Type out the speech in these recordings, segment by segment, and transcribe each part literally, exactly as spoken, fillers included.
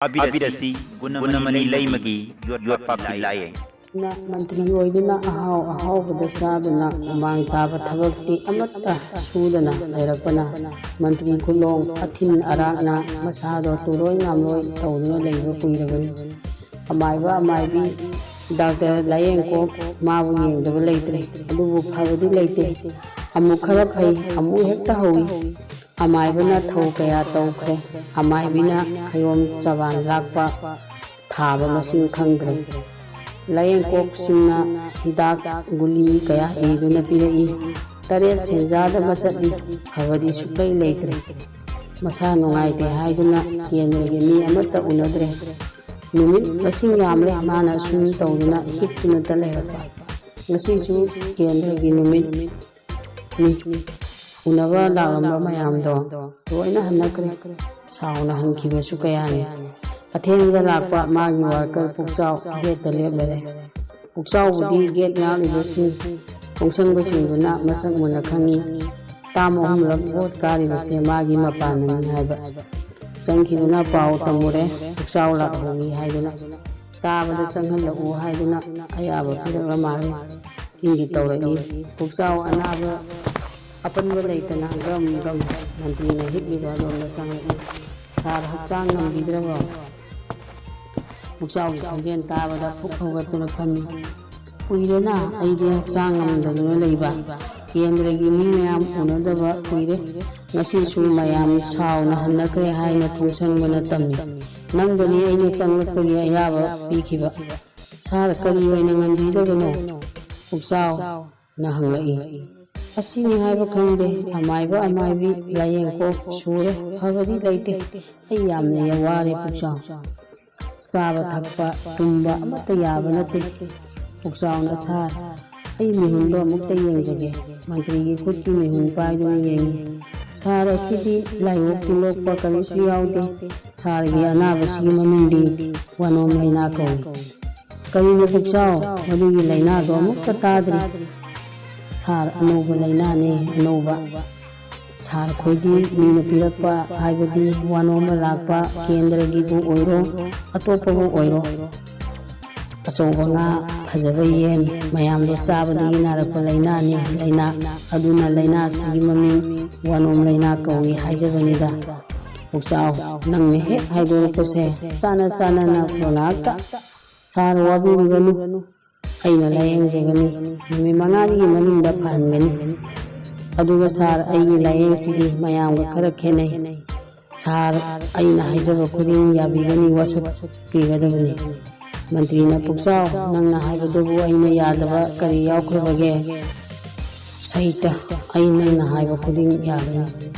ꯑꯕꯤꯔ ꯑꯁꯤ ꯒꯨꯅꯃꯅꯤ ꯂꯩꯃꯒꯤ ꯌꯣꯠꯄꯥꯛꯀꯤ ꯂꯥꯏꯌꯦꯡ꯫ ꯅ ꯃꯟꯇ꯭ꯔꯤ ꯑꯣꯏꯗꯨꯅ ꯑꯍꯥꯎ ꯑꯍꯥꯎꯕꯗ ꯆꯥꯗꯨꯅ ꯍꯨꯃꯥꯡ ꯇꯥꯕ ꯊꯕꯛꯇꯤ ꯑꯃꯠꯇ ꯁꯨꯗꯅ ꯂꯩꯔꯛꯄꯅ ꯃꯟꯇ꯭ꯔꯤ ꯈꯨꯂꯣꯡ ꯑꯊꯤꯟ ꯑꯔꯥꯛꯅ ꯃꯁꯥꯗꯣ ꯇꯨꯔꯣꯏ ꯉꯥꯝꯂꯣꯏ ꯇꯧꯗꯨꯅ ꯂꯩꯕ ꯀꯨꯏꯔꯕꯅꯤ꯫ ꯑꯃꯥꯏꯕ ꯑꯃꯥꯏꯕꯤ ꯗꯥꯛꯇꯔ ꯂꯥꯏꯌꯦꯡꯀꯣꯛ ꯃꯥꯕꯨ ꯌꯦꯡꯗꯕ ꯂꯩꯇ꯭ꯔꯦ꯫ ꯑꯗꯨꯕꯨ ꯐꯕꯗꯤ ꯂꯩꯇꯦ꯫ ꯑꯃꯨꯛ ꯈꯔ ꯐꯩ, ꯑꯃꯨꯛ ꯍꯦꯛꯇ ꯍꯧꯏ꯫ ꯑꯃꯥꯏꯕꯅ ꯊꯧ ꯀꯌꯥ ꯇꯧꯈ꯭ꯔꯦ꯫ ꯑꯃꯥꯏꯕꯤꯅ ꯈꯌꯣꯝ ꯆꯕꯥꯟ ꯂꯥꯛꯄ ꯊꯥꯕ ꯃꯁꯤꯡ ꯈꯪꯗ꯭ꯔꯦ꯫ ꯂꯥꯏꯌꯦꯡꯀꯣꯛꯁꯤꯡꯅ ꯍꯤꯗꯥꯛ ꯒꯨꯂꯤ ꯀꯌꯥ ꯏꯗꯨꯅ ꯄꯤꯔꯛꯏ꯫ ꯇꯔꯦꯠ ꯁꯦꯟꯖꯥꯗꯕ ꯆꯠꯂꯤ꯫ ꯐꯕꯗꯤ ꯁꯨꯛꯂꯩ ꯂꯩꯇ꯭ꯔꯦ꯫ ꯃꯁꯥ ꯅꯨꯡꯉꯥꯏꯇꯦ ꯍꯥꯏꯗꯨꯅ ꯀꯦꯟꯗ꯭ꯔꯒꯤ ꯃꯤ ꯑꯃꯠꯇ ꯎꯅꯗ꯭ꯔꯦ꯫ ꯅꯨꯃꯤꯠ ꯃꯁꯤꯡ ꯌꯥꯝꯂꯦ ꯃꯥꯅ ꯑꯁꯨꯝ ꯇꯧꯗꯨꯅ ꯍꯤꯞꯇꯨꯅꯇ ꯂꯩꯔꯛꯄ꯫ ꯉꯁꯤꯁꯨ ꯀꯦꯟꯗ꯭ꯔꯒꯤ ꯅꯨꯃꯤꯠ ꯃꯤ ꯎꯅꯕ ꯂꯥꯛꯂꯝꯕ ꯃꯌꯥꯝꯗꯣ ꯂꯣꯏꯅ ꯍꯟꯅꯈ꯭ꯔꯦ꯫ ꯁꯥꯎꯅ ꯍꯟꯈꯤꯕꯁꯨ ꯀꯌꯥꯅꯤ꯫ ꯑꯊꯦꯡꯕꯗ ꯂꯥꯛꯄ ꯃꯥꯒꯤ ꯋꯥꯔꯀꯔ ꯄꯨꯛꯆꯥꯎ ꯒꯦꯠꯇ ꯂꯦꯞꯂꯔꯦ꯫ ꯄꯨꯛꯆꯥꯎꯕꯨꯗꯤ ꯒꯦꯠ ꯉꯥꯛꯂꯤꯕꯁꯤꯡ ꯈꯣꯡꯁꯪꯕꯁꯤꯡꯗꯨꯅ ꯃꯁꯛ ꯃꯨꯟꯅ ꯈꯪꯏ꯫ ꯇꯥꯝ ꯑꯍꯨꯝꯂꯛ ꯚꯣꯠ ꯀꯥꯔꯤꯕꯁꯦ ꯃꯥꯒꯤ ꯃꯄꯥꯟꯅꯅꯤ ꯍꯥꯏꯕ꯫ ꯆꯪꯈꯤꯗꯨꯅ ꯄꯥꯎ ꯇꯝꯃꯨꯔꯦ, ꯄꯨꯛꯆꯥꯎ ꯂꯥꯛꯍꯧꯏ ꯍꯥꯏꯗꯨꯅ꯫ ꯇꯥꯕꯗ ꯆꯪꯍꯜꯂꯛꯎ ꯍꯥꯏꯗꯨꯅ ꯑꯌꯥꯕ ꯄꯤꯔꯛꯂ ꯃꯥꯜꯂꯦ꯫ ꯏꯪꯒꯤ ꯇꯧꯔꯛꯏ꯫ ꯄꯨꯛꯆꯥꯎ ꯑꯅꯥꯕ ꯑꯄꯟꯕ ꯂꯩꯇꯅ ꯒꯝ ꯒꯝ ꯃꯟꯇ꯭ꯔꯤꯅ ꯍꯤꯞꯂꯤꯕ ꯑꯗꯣꯝꯗ ꯆꯪꯂꯛꯏ꯫ "ꯁꯥꯔ, ꯍꯛꯆꯥꯡ ꯉꯝꯕꯤꯗ꯭ꯔꯕꯣ?" ꯄꯨꯛꯆꯥꯎꯒꯤ ꯈꯣꯟꯖꯦꯜ ꯇꯥꯕꯗ ꯐꯨꯛ ꯍꯧꯒꯠꯇꯨꯅ ꯐꯝꯃꯤ꯫ "ꯀꯨꯏꯔꯦꯅ ꯑꯩꯗꯤ ꯍꯛꯆꯥꯡ ꯉꯝꯗꯗꯨꯅ ꯂꯩꯕ꯫ ꯀꯦꯟꯗ꯭ꯔꯒꯤ ꯃꯤ ꯃꯌꯥꯝ ꯎꯅꯗꯕ ꯀꯨꯏꯔꯦ꯫ ꯉꯁꯤꯁꯨ ꯃꯌꯥꯝ ꯁꯥꯎꯅ ꯍꯟꯅꯈ꯭ꯔꯦ ꯍꯥꯏꯅ ꯈꯣꯡꯁꯪꯕꯅ ꯇꯝꯃꯤ꯫ ꯅꯪꯕꯨꯅꯤ ꯑꯩꯅ ꯆꯪꯂꯛꯄꯒꯤ ꯑꯌꯥꯕ ꯄꯤꯈꯤꯕ꯫ ꯁꯥꯔ, ꯀꯔꯤ ꯑꯣꯏꯅ ꯉꯝꯕꯤꯗꯕꯅꯣ?" ꯄꯨꯛꯆꯥꯎꯅ ꯍꯪꯂꯛꯏ꯫ "ꯑꯁꯤꯅꯤ ꯍꯥꯏꯕ ꯈꯪꯗꯦ꯫ ꯑꯃꯥꯏꯕ ꯑꯃꯥꯏꯕꯤ ꯂꯥꯏꯌꯦꯡꯀꯣꯛ ꯁꯨꯔꯦ꯫ ꯐꯕꯗꯤ ꯂꯩꯇꯦ꯫ ꯑꯩ ꯌꯥꯝꯅ ꯋꯥꯔꯦ ꯄꯨꯛꯆꯥꯎ꯫ ꯆꯥꯕ ꯊꯛꯄ ꯇꯨꯝꯕ ꯑꯃꯠꯇ ꯌꯥꯕ ꯅꯠꯇꯦ꯫" ꯄꯨꯛꯆꯥꯎꯅ, "ꯁꯥꯔ, ꯑꯩ ꯃꯤꯍꯨꯟꯗꯣ ꯑꯃꯨꯛꯇ ꯌꯦꯡꯖꯒꯦ꯫" ꯃꯟꯇ꯭ꯔꯤꯒꯤ ꯈꯨꯠꯀꯤ ꯃꯤꯍꯨꯟ ꯄꯥꯏꯗꯨꯅ ꯌꯦꯡꯉꯤ꯫ "ꯁꯥꯔ, ꯑꯁꯤꯗꯤ ꯂꯥꯏꯑꯣꯛ ꯇꯤꯜꯂꯣꯛꯄ ꯀꯔꯤꯁꯨ ꯌꯥꯎꯗꯦ꯫ ꯁꯥꯔꯒꯤ ꯑꯅꯥꯕꯁꯤꯒꯤ ꯃꯃꯤꯡꯗꯤ ꯋꯥꯅꯣꯝ ꯂꯥꯏꯅꯥ ꯀꯧꯏ꯫" "ꯀꯔꯤꯅꯣ ꯄꯨꯛꯆꯥꯎ? ꯃꯗꯨꯒꯤ ꯂꯥꯏꯅꯥꯗꯣ ꯑꯃꯨꯛꯇ ꯇꯥꯗ꯭ꯔꯤ꯫" "ꯁꯥꯔ, ꯑꯅꯧꯕ ꯂꯥꯏꯅꯥꯅꯦ, ꯑꯅꯧꯕ꯫ ꯁꯥꯔ ꯈꯣꯏꯗꯤ ꯃꯤꯅ ꯄꯤꯔꯛꯄ, ꯍꯥꯏꯕꯗꯤ ꯋꯥꯅꯣꯝꯕ ꯂꯥꯛꯄ, ꯀꯦꯟꯗ꯭ꯔꯒꯤꯕꯨ ꯑꯣꯏꯔꯣ, ꯑꯇꯣꯞꯄꯕꯨ ꯑꯣꯏꯔꯣ, ꯑꯆꯧꯕ ꯉꯥ, ꯐꯖꯕ ꯌꯦꯟ, ꯃꯌꯥꯝꯗꯣ ꯆꯥꯕꯗꯒꯤ ꯅꯥꯔꯛꯄ ꯂꯥꯏꯅꯥꯅꯤ꯫ ꯂꯥꯏꯅꯥ ꯑꯗꯨꯅ, ꯂꯥꯏꯅꯥ ꯑꯁꯤꯒꯤ ꯃꯃꯤꯡ ꯋꯥꯅꯣꯝ ꯂꯥꯏꯅꯥ ꯀꯧꯏ ꯍꯥꯏꯖꯕꯅꯤꯗ꯫ ꯄꯨꯛꯆꯥꯎ, ꯅꯪꯅ ꯍꯦꯛ ꯍꯥꯏꯗꯣꯔꯛꯄꯁꯦ ꯆꯥꯅ ꯆꯥꯅꯅ ꯉꯥꯛꯇ꯫ ꯁꯥꯔ, ꯋꯥꯕꯤꯔꯨꯔꯅꯨ, ꯑꯩꯅ ꯂꯥꯏꯌꯦꯡꯖꯒꯅꯤ꯫ ꯅꯨꯃꯤꯠ ꯃꯉꯥꯅꯤꯒꯤ ꯃꯅꯨꯡꯗ ꯐꯍꯟꯒꯅꯤ꯫ ꯑꯗꯨꯒ ꯁꯥꯔ, ꯑꯩꯒꯤ ꯂꯥꯏꯌꯦꯡꯁꯤꯗꯤ ꯃꯌꯥꯝꯒ ꯈꯔ ꯈꯦꯠꯅꯩ꯫ ꯁꯥꯔ, ꯑꯩꯅ ꯍꯥꯏꯖꯕ ꯈꯨꯗꯤꯡ ꯌꯥꯕꯤꯒꯅꯤ, ꯋꯥꯁꯛꯄꯤꯒꯗꯕꯅꯤ꯫ ꯃꯟꯇ꯭ꯔꯤꯅ, ꯄꯨꯛꯆꯥꯎ, ꯅꯪꯅ ꯍꯥꯏꯕꯗꯨꯕꯨ ꯑꯩꯅ ꯌꯥꯗꯕ ꯀꯔꯤ ꯌꯥꯎꯈ꯭ꯔꯕꯒꯦ? ꯁꯍꯤꯇ, ꯑꯩ ꯅꯪꯅ ꯍꯥꯏꯕ ꯈꯨꯗꯤꯡ ꯌꯥꯒꯅꯤ꯫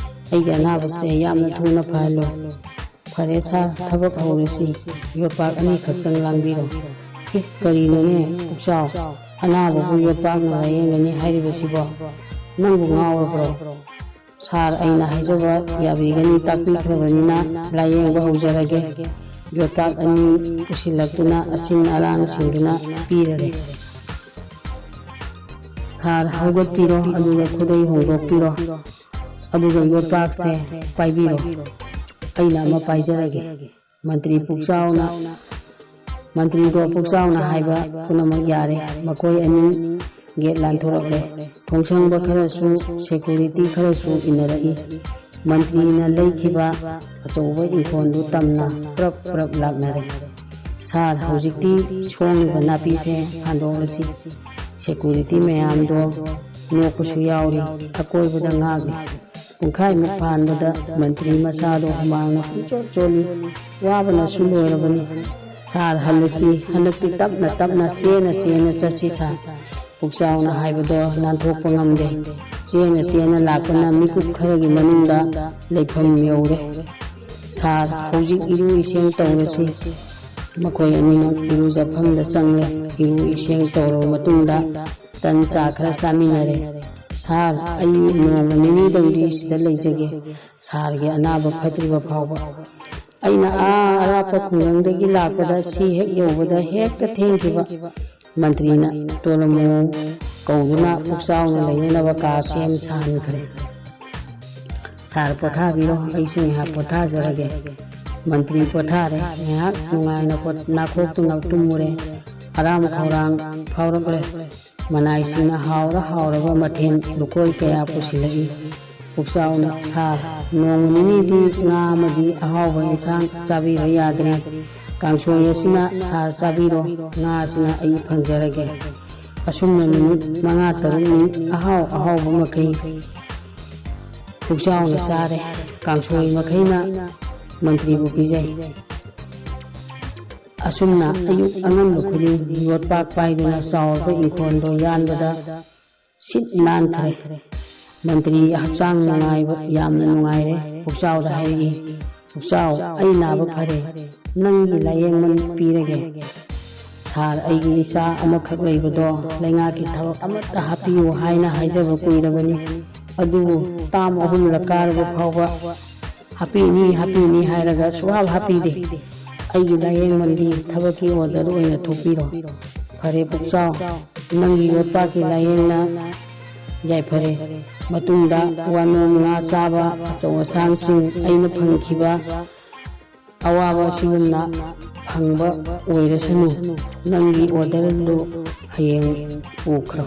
ꯑꯩꯒꯤ ꯑꯅꯥꯕꯁꯦ ꯌꯥꯝꯅ ꯊꯨꯅ ꯐꯍꯜꯂꯨ꯫ ꯐꯔꯦ ꯁꯥꯔ, ꯊꯕꯛ ꯍꯧꯔꯁꯤ꯫ ꯌꯣꯠꯄꯥꯛ ꯑꯅꯤꯈꯛꯇꯪ ꯂꯥꯡꯕꯤꯔꯣ꯫ ꯑꯦ, ꯀꯔꯤꯅꯣꯅꯦ ꯄꯨꯛꯆꯥꯎ? ꯑꯅꯥꯕꯕꯨ ꯌꯣꯠꯄꯥꯛꯅ ꯂꯥꯌꯦꯡꯒꯅꯤ ꯍꯥꯏꯔꯤꯕꯁꯤꯕꯣ? ꯅꯪꯕꯨ ꯉꯥꯎꯔꯕ꯭ꯔꯣ? ꯁꯥꯔ, ꯑꯩꯅ ꯍꯥꯏꯖꯕ ꯌꯥꯕꯤꯒꯅꯤ, ꯇꯥꯛꯄꯤꯈ꯭ꯔꯕꯅꯤꯅ ꯂꯥꯌꯦꯡꯕ ꯍꯧꯖꯔꯒꯦ꯫ ꯌꯣꯠꯄꯥꯛ ꯑꯅꯤ ꯄꯨꯁꯤꯜꯂꯛꯇꯨꯅ ꯑꯁꯤꯟ ꯑꯔꯥꯡꯁꯤꯡꯗꯨꯅ ꯄꯤꯔꯔꯦ꯫ ꯁꯥꯔ, ꯍꯧꯒꯠꯄꯤꯔꯣ, ꯑꯗꯨꯒ ꯈꯨꯗꯩ ꯍꯣꯡꯗꯣꯛꯄꯤꯔꯣ, ꯑꯗꯨꯒ ꯌꯣꯠꯄꯥꯛꯁꯦ ꯄꯥꯏꯕꯤꯔꯣ꯫ ꯑꯩꯅ ꯑꯃ ꯄꯥꯏꯖꯔꯒꯦ꯫ ꯃꯟꯇ꯭ꯔꯤ ꯄꯨꯛꯆꯥꯎꯅ, ꯃꯟꯇ꯭ꯔꯤꯗꯣ ꯄꯨꯛꯆꯥꯎꯅ ꯍꯥꯏꯕ ꯄꯨꯝꯅꯃꯛ ꯌꯥꯔꯦ꯫ ꯃꯈꯣꯏ ꯑꯅꯤ ꯒꯦꯠ ꯂꯥꯟꯊꯣꯔꯛꯂꯦ꯫ ꯈꯣꯡꯁꯪꯕ ꯈꯔꯁꯨ, ꯁꯦꯀꯨꯔꯤꯇꯤ ꯈꯔꯁꯨ ꯏꯟꯅꯔꯛꯏ꯫ ꯃꯟꯇ꯭ꯔꯤꯅ ꯂꯩꯈꯤꯕ ꯑꯆꯧꯕ ꯏꯪꯈꯣꯜꯗꯨ ꯇꯝꯅ ꯄ꯭ꯔꯞ ꯄ꯭ꯔꯞ ꯂꯥꯛꯅꯔꯦ꯫ ꯁꯥꯔ, ꯍꯧꯖꯤꯛꯇꯤ ꯁꯣꯡꯂꯤꯕ ꯅꯥꯄꯤꯁꯦ ꯐꯥꯟꯗꯣꯛꯂꯁꯤ꯫ ꯁꯦꯀꯨꯔꯤꯇꯤ ꯃꯌꯥꯝꯗꯣ ꯅꯣꯛꯄꯁꯨ ꯌꯥꯎꯔꯤ, ꯑꯀꯣꯏꯕꯗ ꯉꯥꯛꯂꯤ꯫ ꯄꯨꯡꯈꯥꯏꯃꯨꯛ ꯐꯥꯟꯕꯗ ꯃꯟꯇ꯭ꯔꯤ ꯃꯁꯥꯗꯣ ꯍꯨꯃꯥꯡꯅ ꯄꯨꯡꯆꯣꯠ ꯆꯣꯠꯂꯤ, ꯋꯥꯕꯅꯁꯨ ꯂꯣꯏꯔꯕꯅꯤ꯫ ꯁꯥꯔ, ꯍꯜꯂꯁꯤ, ꯍꯟꯗꯛꯇꯤ ꯇꯞꯅ ꯇꯞꯅ, ꯆꯦꯅ ꯆꯦꯅ ꯆꯠꯁꯤ ꯁꯥꯔ꯫ ꯄꯨꯛꯆꯥꯎꯅ ꯍꯥꯏꯕꯗꯣ ꯅꯥꯟꯊꯣꯛꯄ ꯉꯝꯗꯦ꯫ ꯆꯦꯅ ꯆꯦꯅ ꯂꯥꯛꯄꯅ ꯃꯤꯀꯨꯞ ꯈꯔꯒꯤ ꯃꯅꯨꯡꯗ ꯂꯩꯐꯝ ꯌꯧꯔꯦ꯫ ꯁꯥꯔ, ꯍꯧꯖꯤꯛ ꯏꯔꯨ ꯏꯁꯤꯡ ꯇꯧꯔꯁꯤ꯫ ꯃꯈꯣꯏ ꯑꯅꯤꯃꯛ ꯏꯔꯨꯖꯐꯝꯗ ꯆꯪꯂꯦ꯫ ꯏꯔꯨ ꯏꯁꯤꯡ ꯇꯧꯔꯕ ꯃꯇꯨꯡꯗ ꯇꯟ ꯆꯥ ꯈꯔ ꯆꯥꯃꯤꯟꯅꯔꯦ꯫ ꯁꯥꯔ, ꯑꯩ ꯅꯣꯡꯃ ꯅꯤꯅꯤꯗꯪꯗꯤ ꯁꯤꯗ ꯂꯩꯖꯒꯦ, ꯁꯥꯔꯒꯤ ꯑꯅꯥꯕ ꯐꯠꯇ꯭ꯔꯤꯕ ꯐꯥꯎꯕ꯫ ꯑꯩꯅ ꯑꯥ ꯑꯔꯥꯞꯄ ꯈꯨꯡꯒꯪꯗꯒꯤ ꯂꯥꯛꯄꯗ ꯁꯤ ꯍꯦꯛ ꯌꯧꯕꯗ ꯍꯦꯛꯇ ꯊꯦꯡꯈꯤꯕ꯫ ꯃꯟꯇ꯭ꯔꯤꯅ ꯇꯣꯂꯃꯨ ꯀꯧꯗꯨꯅ ꯄꯨꯛꯆꯥꯎꯅ ꯂꯩꯅꯅꯕ ꯀꯥ ꯁꯦꯝ ꯁꯥꯍꯟꯈ꯭ꯔꯦ꯫ ꯁꯥꯔ ꯄꯣꯊꯥꯕꯤꯔꯣ, ꯑꯩꯁꯨ ꯉꯥꯏꯍꯥꯛ ꯄꯣꯊꯥꯖꯔꯒꯦ꯫ ꯃꯟꯇ꯭ꯔꯤ ꯄꯣꯊꯥꯔꯦ꯫ ꯉꯥꯏꯍꯥꯛ ꯅꯨꯡꯉꯥꯏꯅ ꯄꯣꯠ-, ꯅꯥꯈꯣꯛꯇꯨꯅ ꯇꯨꯝꯃꯨꯔꯦ꯫ ꯑꯔꯥꯝ ꯈꯧꯔꯥꯡ ꯐꯥꯎꯔꯛꯂꯦ꯫ ꯃꯅꯥꯏꯁꯤꯡꯅ ꯍꯥꯎꯔ ꯍꯥꯎꯔꯕ ꯃꯊꯦꯜ ꯂꯨꯀꯣꯏ ꯀꯌꯥ ꯄꯨꯁꯤꯜꯂꯛꯏ꯫ ꯄꯨꯛꯆꯥꯎꯅ, "ꯁꯥꯔ, ꯅꯣꯡꯃ ꯅꯤꯅꯤꯗꯤ ꯉꯥ ꯑꯃꯗꯤ ꯑꯍꯥꯎꯕ ꯏꯟꯁꯥꯡ ꯆꯥꯕꯤꯕ ꯌꯥꯗ꯭ꯔꯦ꯫ ꯀꯥꯡꯁꯣꯏ ꯑꯁꯤꯅ ꯁꯥꯔ ꯆꯥꯕꯤꯔꯣ, ꯉꯥ ꯑꯁꯤꯅ ꯑꯩ ꯐꯪꯖꯔꯒꯦ"꯫ ꯑꯁꯨꯝꯅ ꯅꯨꯃꯤꯠ ꯃꯉꯥ ꯇꯔꯨꯛꯅꯤ꯫ ꯑꯍꯥꯎ ꯑꯍꯥꯎꯕ ꯃꯈꯩ ꯄꯨꯛꯆꯥꯎꯅ ꯆꯥꯔꯦ꯫ ꯀꯥꯡꯁꯣꯏ ꯃꯈꯩꯅ ꯃꯟꯇ꯭ꯔꯤꯕꯨ ꯄꯤꯖꯩ꯫ ꯑꯁꯨꯝꯅ ꯑꯌꯨꯛ ꯑꯉꯟꯕ ꯈꯨꯗꯤꯡ ꯌꯣꯠꯄꯥꯛ ꯄꯥꯏꯗꯨꯅ ꯆꯥꯎꯔꯕ ꯏꯪꯈꯣꯜꯗꯣ ꯌꯥꯟꯕꯗ ꯁꯤꯠ ꯅꯥꯟꯈ꯭ꯔꯦ꯫ ꯃꯟꯇ꯭ꯔꯤ ꯍꯛꯆꯥꯡ ꯅꯨꯡꯉꯥꯏꯕ ꯌꯥꯝꯅ ꯅꯨꯡꯉꯥꯏꯔꯦ꯫ ꯄꯨꯛꯆꯥꯎꯗ ꯍꯥꯏꯔꯛꯏ, "ꯄꯨꯛꯆꯥꯎ, ꯑꯩ ꯅꯥꯕ ꯐꯔꯦ꯫ ꯅꯪꯒꯤ ꯂꯥꯏꯌꯦꯡꯕ ꯄꯤꯔꯒꯦ꯫ ꯁꯥꯔ, ꯑꯩꯒꯤ ꯏꯆꯥ ꯑꯃꯈꯛ ꯂꯩꯕꯗꯣ ꯂꯩꯉꯥꯛꯀꯤ ꯊꯕꯛ ꯑꯃꯠꯇ ꯍꯥꯞꯄꯤꯌꯨ ꯍꯥꯏꯅ ꯍꯥꯏꯖꯕ ꯀꯨꯏꯔꯕꯅꯤ꯫ ꯑꯗꯨꯕꯨ ꯇꯥꯝ ꯑꯍꯨꯝꯂꯛ ꯀꯥꯔꯕ ꯐꯥꯎꯕ ꯍꯥꯞꯄꯤꯅꯤ, ꯍꯥꯞꯄꯤꯅꯤ ꯍꯥꯏꯔꯒ ꯁꯨꯡꯍꯥꯞ ꯍꯥꯞꯄꯤꯗꯦ꯫ ꯑꯩꯒꯤ ꯂꯥꯏꯌꯦꯡꯕꯗꯤ ꯊꯕꯛꯀꯤ ꯑꯣꯔꯗꯔ ꯑꯣꯏꯅ ꯊꯣꯛꯄꯤꯔꯣ"꯫ "ꯐꯔꯦ ꯄꯨꯛꯆꯥꯎ, ꯅꯪꯒꯤ ꯌꯣꯠꯄꯥꯛꯀꯤ ꯂꯥꯏꯌꯦꯡꯅ ꯌꯥꯏꯐꯔꯦ꯫ ꯃꯇꯨꯡꯗ ꯋꯥꯅꯣꯝ ꯉꯥ ꯆꯥꯕ ꯑꯆꯧ ꯑꯁꯥꯡꯁꯤꯡ ꯑꯩꯅ ꯐꯪꯈꯤꯕ ꯑꯋꯥꯕ ꯑꯁꯤꯒꯨꯝꯅ ꯐꯪꯕ ꯑꯣꯏꯔꯁꯅꯨ꯫ ꯅꯪꯒꯤ ꯑꯣꯔꯗꯔꯗꯨ ꯍꯌꯦꯡ ꯄꯨꯈ꯭ꯔꯣ"꯫